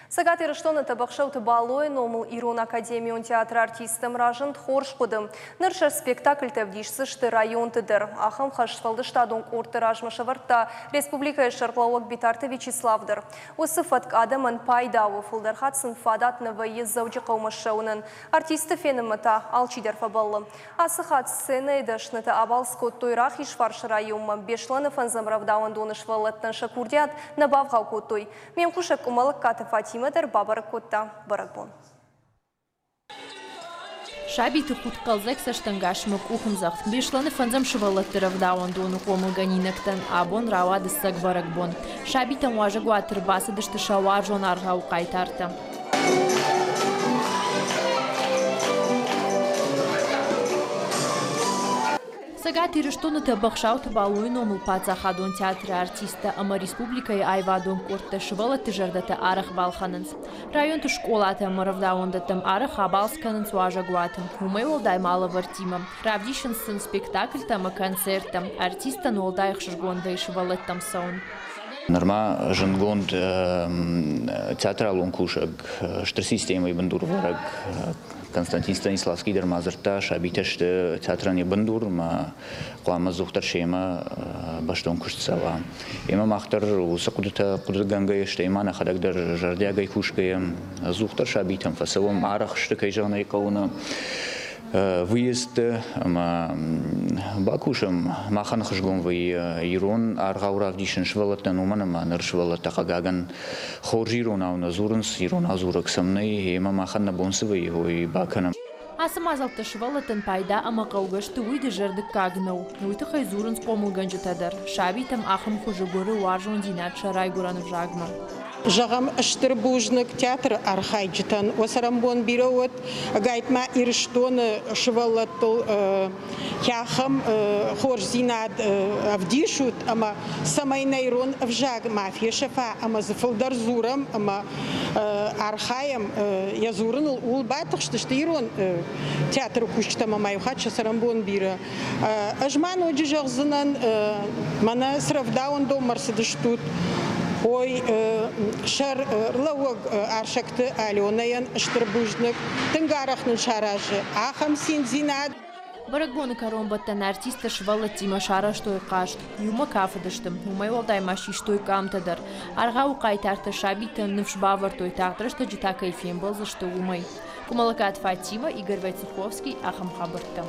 Цӕгат Ирыстоны Тӕбӕхсӕуты Балойы номыл Ирон академион театры артисттӕм разынд хорз хъуыды. Ныр сӕ спектакльтӕ ӕвдисдзысты районты дӕр. Ахӕм хӕс сфӕлдыстадон къордты размӕ сӕвӕрдта республикӕйы сӕргълӕууӕг Битарты Вячеслав дӕр. Уыцы фӕтк адӕмӕн пайда у, фылдӕр хатт сын фадат нӕ вӕййы Дзӕуджыхъӕумӕ ссӕуынӕн. Артистты фенынмӕ та алчидӕр фӕбӕллы. Ацы хатт сценӕйы дӕснытӕ абалц кодтой Рахизфарсы районмӕ. Беслӕны фӕндзӕм рӕвдауӕндоны сывӕллӕттӕн сӕ курдиат нӕ бавгъау кодтой. Ме мкусӕг Къуымӕллӕгкаты Фатимӕ дӕр бабӕрӕг кодта бӕрӕгбон. Сабиты худт хъӕлдзӕг цӕстӕнгасмӕ къухӕмдзӕгъд. Беслӕны фӕндзӕм сывӕллӕтты рӕвдауӕндоны хъомылгӕнинӕгтӕн абон рауад ӕцӕг бӕрӕгбон. Сабитӕм уазӕгуаты ӕрбацыдысты сӕ уарзон аргъауы хъайтартӕ. Цӕгат Ирыстоны Тӕбӕхсауты Балойы номыл паддзахадон театры артисттӕ ӕмӕ республикӕйы аивадон къордтӕ сывӕллӕтты зӕрдӕтӕ арӕх балхӕнынц. Районты скъолатӕ ӕмӕ рӕвдауӕндӕттӕм арӕх абалц кӕнынц уазӕгуаты. Уымӕй уӕлдай ма лӕвӕрттимӕ. Равдисынц сын спектакльтӕ ӕмӕ концерттӕ. Артисттӕн уӕлдай ӕхсызгондӕй сывӕллӕттӕм цӕуын. Нырма зындгонд театралон кусӕг, стыр системӕйы бындурвӕрӕг Константин Станиславский дӕр ма дзырдта, сабитӕ сты театрӕн йӕ бындур, ӕмӕ хъуамӕ ӕдзухдӕр семӕ бӕстон куыст цӕуа. Ӕмӕ мах дӕр уыцы хъуыдытӕ хъуыдыгӕнгӕйӕ, стӕй ма нӕхӕдӕг дӕр зӕрдиагӕй кусгӕйӕ ӕдзухдӕр сабитӕм фӕцӕуӕм, арӕх сты, кӕй зӕгъын ӕй хъӕуы, нӕ выездты ӕмӕ бакусӕм. Махӕн ӕхсызгон вӕййы ирон аргъау равдисын сывӕллӕттӕн, уымӕн ӕмӕ ныр сывӕллӕттӕ хъыгагӕн хорз иронау нӕ дзурынц, иронау дзурӕг сӕм нӕй, ӕмӕ махӕн нӕ бон цы вӕййы, уый бакӕнӕм. Ацы мадзӕлттӕ сывӕллӕттӕн пайда ӕмӕ хъӕугӕ сты, уый дызӕрдыггаг нӕу. Уый тыххӕй дзурынц хъомылгӕнджытӕ дӕр. Сабитӕм ахӕм хуызы гуыры уарзондзинад сӕ райгуырӕн ӕвзагмӕ. Зӕгъӕм, стыр бузныг театры архайджытӕн. Уӕ цӕрӕнбон бирӕ уӕд, ӕгайтма Ирыстоны сывӕллӕттыл ахӕм хорздзинад ӕвдисут ӕмӕ цӕмӕй нӕ ирон ӕвзаг ма фесӕфа ӕмӕ дзы фылдӕр дзурӕм ӕмӕ архайӕм йӕ дзурыныл, ууыл батыхстысты ирон театры кусджытӕ ӕмӕ ма иу хатт сӕ цӕрӕнбон бирӕ. Ӕз ма ноджы зӕгъдзынӕн, мӕнӕ цы рӕвдауӕндонмӕ ӕрцыдыстут, ой, сӕрлӕууӕг Арсӕгты Аленӕйӕн стыр бузныг, тынг арӕх нын саразы ахӕм циндзинад. Бӕрӕгбоны кӕронбӕттӕн артисттӕ сывӕллӕттимӕ сарӕзтой хъазт. Иумӕ кафыдысты. Уымӕй уӕлдай ма систой къамтӕ дӕр. Аргъауы хъайтартӕ сабитӕн ныфс бавӕрдтой, тагъд рӕстӕджы та кӕй фембӕлдзысты, уымӕй. Къуымӕллӕгаты Фатимӕ, Игорь Войцеховский, ахӕм хабӕрттӕ.